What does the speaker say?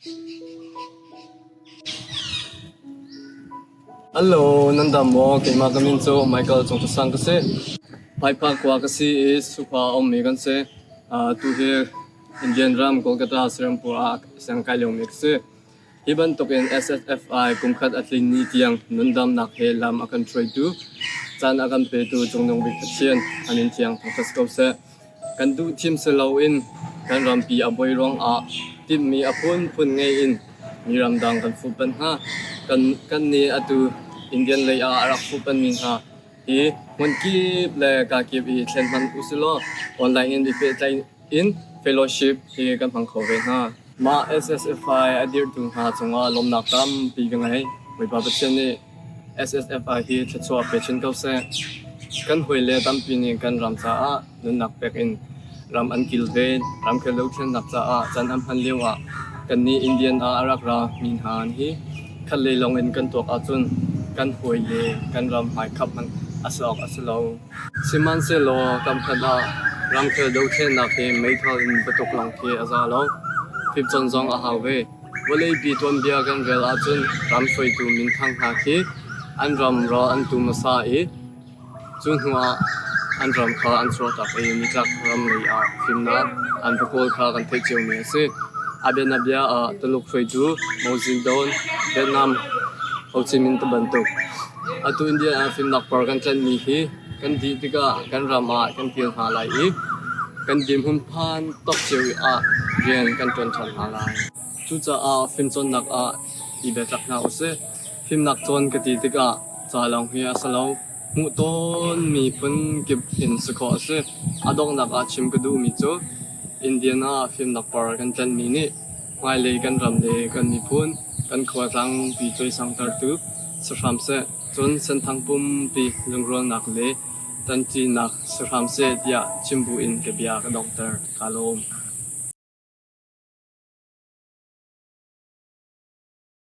Hello, nan dam maw? Keimah ka min cu Michael Cungthasang ka si. Phaipha khua ka si i Sukhua a ummi kan si. Tu hi Indian ram Kolkata Serampur ah siang kai liomi ka si. Hi bantukin SSFI kumkhat a tlin ni tiang nundamnak he lam a kan hruaitu, caan a kan petu Cungnung Bik Pathian a min thiang thangṭhat ko seh. Kan duh thim si loin kan rampi a buai ruangah timhmi a phunphun ngei in mi ramdang kan fuhpanh hna. Kan nih atu Indian lei ah a rak fuhpanhmi hna hi hmunkip le kakip i thlen hmanh usilaw online in i pehtlaih in fellowship hi kan hmang kho ve hna. Mah SSFI a dirhtu hna cungah lawmhnak tampi ka ngei. Bawipa Pathian nih SSFI hi thluachuah pe chin ko seh. Kan hawile tampi nih kan ram caah nunnak pek in ram an kilven. Ramkhel dothlennak caah caan an hman lio ah kannih Indian ah a rak ra mi hna hi khatlei lawng in kan tuak ahcun kan hawile kan ram hmaikhap hmanh a si awk a si lo. Sihmanhsehlaw kamkhat ah ramkhel dothlennak hi meithal in patuk lawng khi a za lo. Fimcawn zong a hau ve. Vawleipi tuanbia kan rel ahcun ram hruaitu minthang hna khi an ram ral an tu hmasa i cu hnu ah an ram kha an chuahtak i nitlak ram lei ah fimnak an va kawl kha kan theih ciomi a si. A bianabia ah Tuluk hruaitu Mao Zedong, Vietnam Ho Chi Minh ti bantuk. Atu India ah fimnak par kan tlanhmi hi kan dih tikah kan ram ah kan kir hna lai i kan dirhmun phan tawk cio ah rian kan ṭuan ṭhan hna lai. Cucaah fimcawnnak ah i biatak hna usih. Fimnak cawn ka ti tikah ca lawng hi a si lo. Hmuh tawnmi phunkip in si khawh a si. A donghnak ah chim ka duhmi cu Indian ah fimnak par kan tlanhmi nih hmailei kan ram le kan miphun, kan khua tlangpi cawisangtertu si hram seh. Cun Senthang pumpi lungrualnak le ṭanṭinak si hram seh tiah chim buin ka bia ka donghter. Kaa lawm.